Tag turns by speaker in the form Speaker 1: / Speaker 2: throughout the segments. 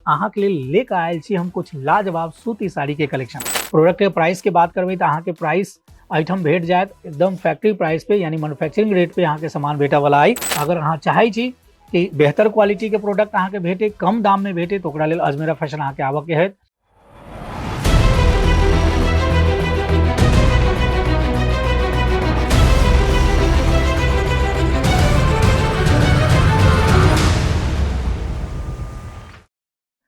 Speaker 1: अहाँके लेल लेके आयल छी हम कुछ लाजवाब सूती साड़ी के कलेक्शन। प्रोडक्ट के प्राइस के बात करबै तऽ अहाँके प्राइस एहिठाम भेट जायत एकदम फैक्ट्री प्राइस पे, यानी मैन्युफैक्चरिंग रेट पे अहाँके सामान भेटऽ वाला अइ। अगर अहाँ चाहै छी कि बेहतर क्वालिटी के प्रोडक्ट अहाँके भेटे, कम दाम में भेटे, तऽ ओकरा लेल अजमेरा फैशन अहाँके आबऽ के हैत।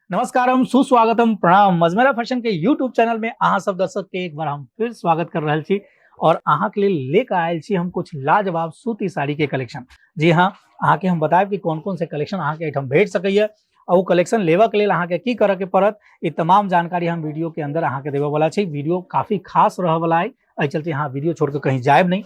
Speaker 1: नमस्कारम, सुस्वागतम, प्रणाम। अजमेरा फैशन के यूट्यूब चैनल में अहाँ सब दर्शक के एक बार हम फिर स्वागत कर रहल छी और अहाँ के लेल लेके आयल छी हम कुछ लाजवाब सूती साड़ी के कलेक्शन। जी हाँ, अहाँ के हम बतायब कि कौन कौन से कलेक्शन अहाँ के एहिठाम भेट सकैया आ ओ कलेक्शन लेबऽ के लेल अहाँ के की करऽ के पड़त, ई तमाम जानकारी हम वीडियो के अंदर अहाँ के देबऽ वाला छी। वीडियो काफी खास रहऽ वाला है, एहि चलते अहाँ वीडियो छोड़ के कहीं जायब नहीं,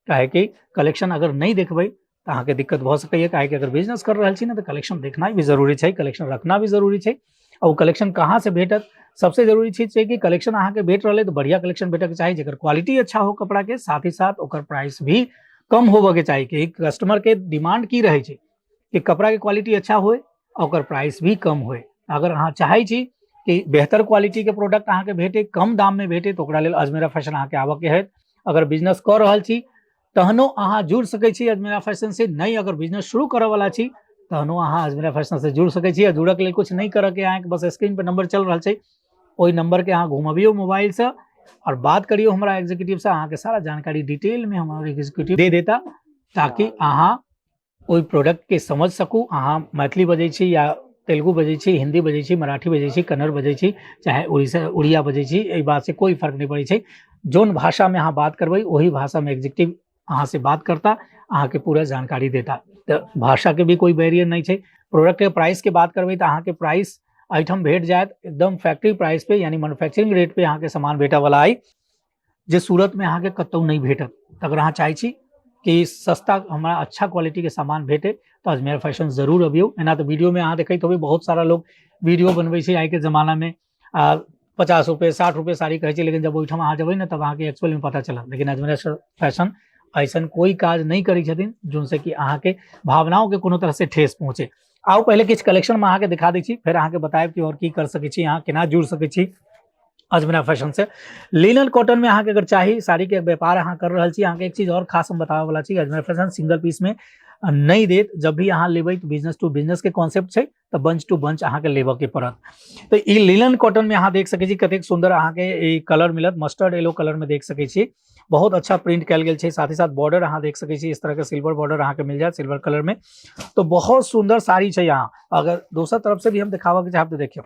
Speaker 1: काहे कि कलेक्शन अगर नहीं देखबै तऽ अहाँके दिक्कत भऽ सकैए। काहे कि अगर बिजनेस कर रहल छी ने तऽ कलेक्शन देखनाइ भी जरूरी छै, कलेक्शन रखना भी जरूरी छै। आ ओ कलेक्शन कहाँ से भेटत, सबसे जरूरी चीज छै कि कलेक्शन अहाँके भेट रहल है तऽ बढ़िया कलेक्शन भेटऽके चाही, जेकर क्वालिटी अच्छा हो कपड़ा के, साथ ही साथ ओकर प्राइस भी कम होबऽ के चाही। कि कस्टमर के डिमांड की रहै छै कि कपड़ा के क्वालिटी अच्छा होए आ ओकर प्राइस भी कम होए। अगर अहाँ चाहै छी कि बेहतर क्वालिटी के प्रोडक्ट अहाँके भेटे, कम दाम में भेटे, तऽ ओकरा लेल अजमेरा फैशन अहाँके आबऽ के हैत। अगर बिजनेस कऽ रहल छी तहनो अहाँ जुड़ सकै छी अजमेरा फैशन से, नहीं अगर बिजनेस शुरू करऽ वाला छी तहनो अहाँ अजमेरा फैशन से जुड़ सकै छी। आ जुड़ऽ के लेल कुछ नहीं करऽ के, अहाँके बस स्क्रीन पर नंबर चल रहल छै, ओहि नंबर के अहाँ घुमबियौ मोबाइल से और बात करियौ हमरा एग्जीक्यूटिव से, अहाँके सारा जानकारी डिटेल में हमारे एग्जीक्यूटिव दे देता, ताकि अहाँ ओहि प्रोडक्ट के समझ सकू। अहाँ मैथिली बजै छी या तेलुगु बजै छी, हिंदी बजै छी, मराठी बजै छी, कन्नड़ बजै छी, चाहे उड़ीसा उड़िया बजै छी, एहि बात से कोई फर्क नहीं पड़ै छै। जोन भाषा में अहाँ बात करबै ओही भाषा में एग्जीक्यूटिव अहाँ से बात करता, अहाँके पूरा जानकारी देता। तऽ भाषा के भी कोई बैरियर नहीं छै। प्रोडक्ट के प्राइस के बात करबै तऽ अहाँके प्राइस एहिठाम भेट जायत एकदम फैक्ट्री प्राइस पे, यानी मैन्युफैक्चरिंग रेट पे अहाँके सामान भेटऽ वाला अइ, जे सूरत में अहाँके कतहु नहि भेटत। तऽ अगर अहाँ चाहै छी कि सस्ता हमरा अच्छा क्वालिटी के सामान भेटे तऽ अजमेर फैशन जरूर अबियौ। एना तऽ वीडियो में अहाँ देखैत होबै बहुत सारा लोग वीडियो बनबै छै आइके जमाना में, आ 50 रुपये 60 रुपये साड़ी कहै छै, लेकिन जब ओहिठाम अहाँ जेबै ने तब अहाँके एक्चुअल में पता चलत। लेकिन अजमेर फैशन ऐसन कोई काज नहीं करै छथिन जोनसे कि अहाँके भावनाओं के कोनो तरह से ठेस पहुँचे। आउ पहले किछु कलेक्शन में अहाँके दिखा दै छी, फेर अहाँके बतायब कि और की कर सकै छी, अहाँ केना जुड़ सकै छी अजमेरा फैशन से। लिनन कॉटन में अहाँके अगर चाही साड़ी के व्यापार अहाँ कर रहल छी, अहाँके एक चीज और खास हम बताबऽ वाला छी, अजमेरा फैशन सिंगल पीस में नहीं देत। जब भी अहाँ लेबै तऽ बिजनेस टू बिजनेस के कॉन्सेप्ट छै, तऽ बंच टू बंच अहाँके लेबऽ के पड़त। तऽ ई लिनन कॉटन में अहाँ देख सकै छी कतेक सुंदर अहाँके ई कलर मिलत, मस्टर्ड येलो कलर में देख सकै छी, बहुत अच्छा प्रिंट कयल गेल छै। साथ ही साथ बॉर्डर अहाँ देख सकै छी, इस तरह के सिल्वर बॉर्डर अहाँके मिल जायत सिल्वर कलर में। तो बहुत सुंदर साड़ी छै यहाँ। अगर दोसर तरफ से भी हम देखाबऽ के चाहब तऽ देखियौ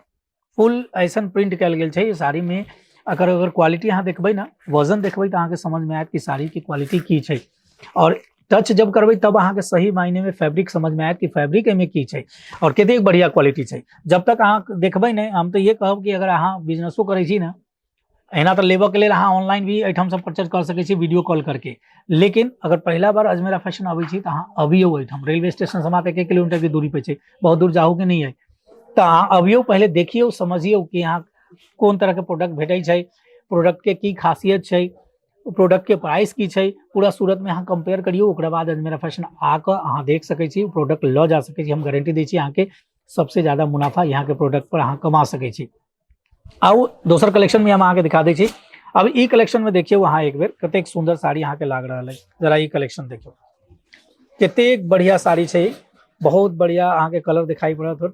Speaker 1: फुल ऐसन प्रिंट कयल गेल छै साड़ी में। अगर अगर क्वालिटी अहाँ देखबै ने, वजन देखबै तऽ अहाँके समझ में आयत कि साड़ी के क्वालिटी की छै, और टच जब करबै तब अहाँके सही मायने में फैब्रिक समझ में आयत कि फैब्रिक एहिमे की छै और कतेक बढ़िया क्वालिटी छै। जब तक अहाँ देखबै नहि, हम तऽ ये कहब कि अगर अहाँ बिजनेसो करै छी ने, एना तऽ लेबऽ के लेल अहाँ ऑनलाइन भी एहिठामसँ परचेज कऽ सकै छी वीडियो कॉल करके, लेकिन अगर पहिला बार अजमेरा फैशन अबै छी तऽ अहाँ अबियौ एहिठाम। रेलवे स्टेशन से मात्र 1 किलोमीटर के दूरी पे छै, बहुत दूर जाहू के नहीं है। तऽ अहाँ अबियौ, पहले देखियौ समझियौ कि अहाँ कोन तरह के प्रोडक्ट भेटै छै, प्रोडक्ट के की खासियत छै, प्रोडक्ट के प्राइस की छै, पूरा सूरत में अहाँ कंपेयर करियौ। ओकरा बाद अजमेरा फैशन आकऽ अहाँ देख सकै छी, प्रोडक्ट लऽ जा सकै छी। हम गारंटी दै छी अहाँके सबसे ज्यादा मुनाफा यहाँ के प्रोडक्ट पर अहाँ कमा सकै छी। आउ दोसर कलेक्शन में हम अहाँके दिखा दै छी। अब ई कलेक्शन में देखियौ अहाँ एक बेर कतेक सुंदर साड़ी अहाँके लाग रहल है। जरा ई कलेक्शन देखियौ कतेक बढ़िया साड़ी छै, बहुत बढ़िया अहाँके कलर दिखाई पड़त,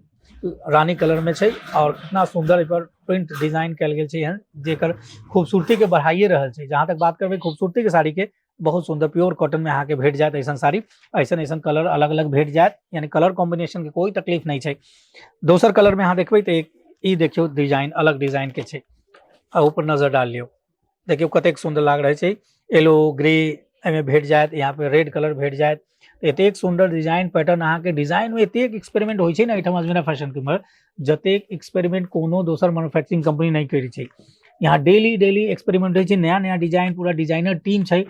Speaker 1: रानी कलर में छै और कितना सुंदर एहि पर प्रिंट डिजाइन कयल गेल छै एहन, जेकर खूबसूरती के बढ़ाइए रहल छै। जहाँ तक बात करबै खूबसूरती के साड़ी के, बहुत सुंदर प्योर कॉटन में अहाँके भेट जायत ऐसन साड़ी, ऐसन ऐसन कलर अलग अलग भेट जायत, यानी कलर कॉम्बिनेशन के कोई तकलीफ नहीं छै। दोसर कलर में अहाँ देखबै तऽ एक ई देखियौ डिजाइन अलग डिजाइन के छै, आ ऊपर नजर डाल लियौ, देखियौ कतेक सुंदर लाग रहल छै। येलो ग्रे एहिमे भेट जायत, यहाँ पे रेड कलर भेट जायत। एतेक सुंदर डिजाइन पैटर्न, अहाँके डिजाइन में एतेक एक्सपेरिमेंट होइ छै ने एहिठाम अजमेरा फैशन के उम्हर, जतेक एक्सपेरिमेंट कोनो दोसर मैन्युफैक्चरिंग कंपनी नहीं करै छै। यहाँ डेली डेली एक्सपेरिमेंट होइ छै, नया नया डिजाइन, पूरा डिजाइनर टीम छै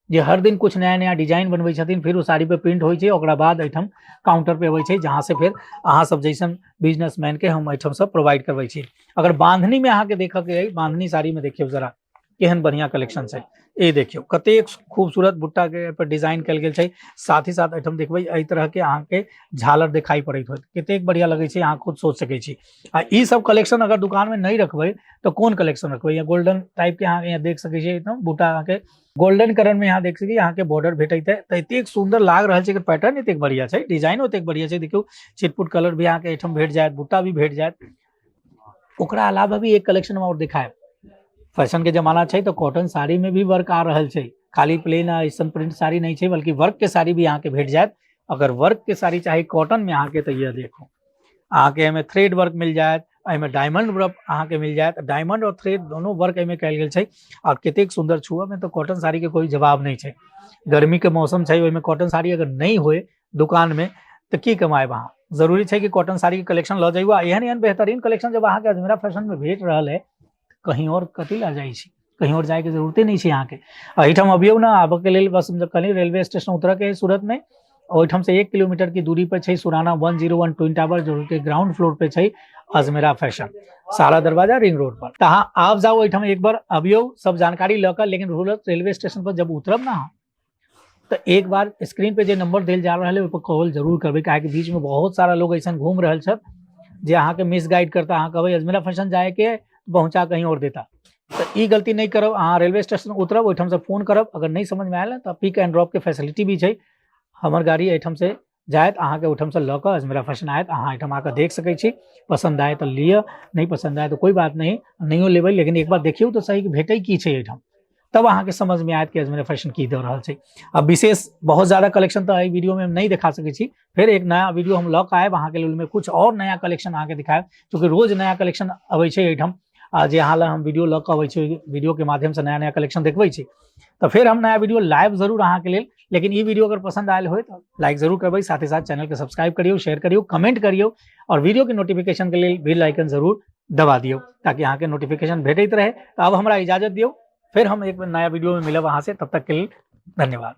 Speaker 1: जे हर दिन कुछ नया नया डिजाइन बनबै छथिन, फिर ओ साड़ी पे प्रिंट होइ छै, ओकरा बाद एहिठाम काउंटर पे अबै छै, जहाँ से फिर अहाँ सब जैसन बिजनेसमैन के हम एहिठाम सब प्रोवाइड करबै छी। अगर बांधनी में अहाँके देखऽ के अइ, बांधनी साड़ी में देखियौ जरा केहन बढ़िया कलेक्शन छै। ई देखियौ कतेक खूबसूरत बुट्टा के पर डिजाइन कयल गेल छै। साथ ही साथ एहिठाम देखबै एहि तरह के अहाँके झालर दिखाई पड़ैत होत, कतेक बढ़िया लगै छै, अहाँ खुद सोच सकै छी। आ ई सब कलेक्शन अगर दुकान में नहीं रखबै तऽ कोन कलेक्शन रखबै? यहाँ गोल्डन टाइप के अहाँ यहाँ देख सकै छी, एकदम बूटा अहाँके गोल्डन कलर में यहाँ देख सकै छी, अहाँके बॉर्डर भेटैत है। तऽ एतेक सुंदर लाग रहल छै, एकर पैटर्न एतेक बढ़िया छै, डिजाइन ओतेक बढ़िया छै। देखियौ छिटपुट कलर भी अहाँके एहिठाम भेट जायत, बूटा भी भेट जायत। ओकरा अलावा भी एक कलेक्शन हम और दिखाएब। फैशन के जमाना छै तऽ कॉटन साड़ी में भी वर्क आ रहल छै, खाली प्लेन आ ऐसन प्रिंट साड़ी नहीं छै, बल्कि वर्क के साड़ी भी अहाँके भेट जायत। अगर वर्क के साड़ी चाही कॉटन में अहाँके, तऽ यह देखो अहाँके एहिमे थ्रेड वर्क मिल जायत, एहिमे डायमंड वर्क अहाँके मिल जायत। डायमंड और थ्रेड दोनों वर्क एहिमे कयल गेल छै और कतेक सुंदर छुअ में तो कॉटन साड़ी के कोई जवाब नहीं छै। गर्मी के मौसम छै, ओहिमे कॉटन साड़ी अगर नहीं होए दुकान में तऽ की कमाएब अहाँ? जरूरी छै कि कॉटन साड़ी के कलेक्शन लऽ जइयो। आ एहन एहन बेहतरीन कलेक्शन जब अहाँके अजमेरा फैशन में भेट रहल है, कहीं और कथी लऽ जाइ छी? कहीं और जायके जरूरते नहीं छै अहाँके। एहिठाम अबियौ ने, आबऽके लेल बस कनि रेलवे स्टेशन उतरऽके है सूरत में, ओहिठाम से 1 किलोमीटर की दूरी पर छै सुराना 101 ट्विन टावर, जो के ग्राउंड फ्लोर पे छै अजमेरा फैशन, सारा दरवाजा रिंग रोड पर। तऽ अहाँ आब जाउ एहिठाम, एक बार अबियौ सब जानकारी लऽ कऽ। लेकिन सूरत रेलवे स्टेशन पर जब उतरब ना तऽ एक बार स्क्रीन पे जे नंबर देल जा रहल है ओहि पर कॉल जरूर करबै, काहेकि बीच में बहुत सारा लोग ऐसा घूम रहल छथि जे अहाँके मिसगाइड करता। अहाँ कहबै अजमेरा फैशन जायके, पहुँचा कहीं और देता। तऽ ई गलती नहीं करब, अहाँ रेलवे स्टेशन उतरब, ओहिठाम से फोन करब। अगर नहीं समझ में आयल तऽ पिक एंड ड्रॉप के फैसिलिटी भी छै, हमर गाड़ी एहिठाम से जायत, अहाँके ओहिठाम से लऽ कऽ अजमेरा फैशन आयत। अहाँ एहिठाम आके देख सकै छी, पसन्द आए तऽ लिअ, नहीं पसन्द आए तऽ कोई बात नहीं, नहियो लेबै, लेकिन एक बार देखियौ तऽ सही कि भेटै की छै एहिठाम, तब अहाँके समझ में आयत कि अजमेरा फैशन की दऽ रहल छै। आ विशेष बहुत ज़्यादा कलेक्शन तऽ एहि वीडियो में हम नहीं देखा सकै छी, फेर एक नया वीडियो हम लऽ कऽ आयब अहाँके लेल, ओहिमे कुछ और नया कलेक्शन अहाँके दिखायब, चूँकि रोज नया कलेक्शन अबै छै एहिठाम, आ जे अहाँ लए हम वीडियो लऽ कऽ अबै छी, वीडियो के माध्यम से नया नया कलेक्शन देखबै छी। तऽ फेर हम नया वीडियो लायब जरूर अहाँके लेल। लेकिन ई वीडियो अगर पसंद आयल होय तऽ लाइक जरूर करबै, साथ ही साथ चैनल के सब्सक्राइब करियौ, शेयर करियौ, कमेंट करियौ, और वीडियो के नोटिफिकेशन के लेल बेल आइकन जरूर दबा दियौ, ताकि अहाँके नोटिफिकेशन भेटैत रहे। तऽ अब हमरा इजाजत दियौ, फिर हम एक नया वीडियो में मिलब अहाँ से, तब तक के लेल धन्यवाद।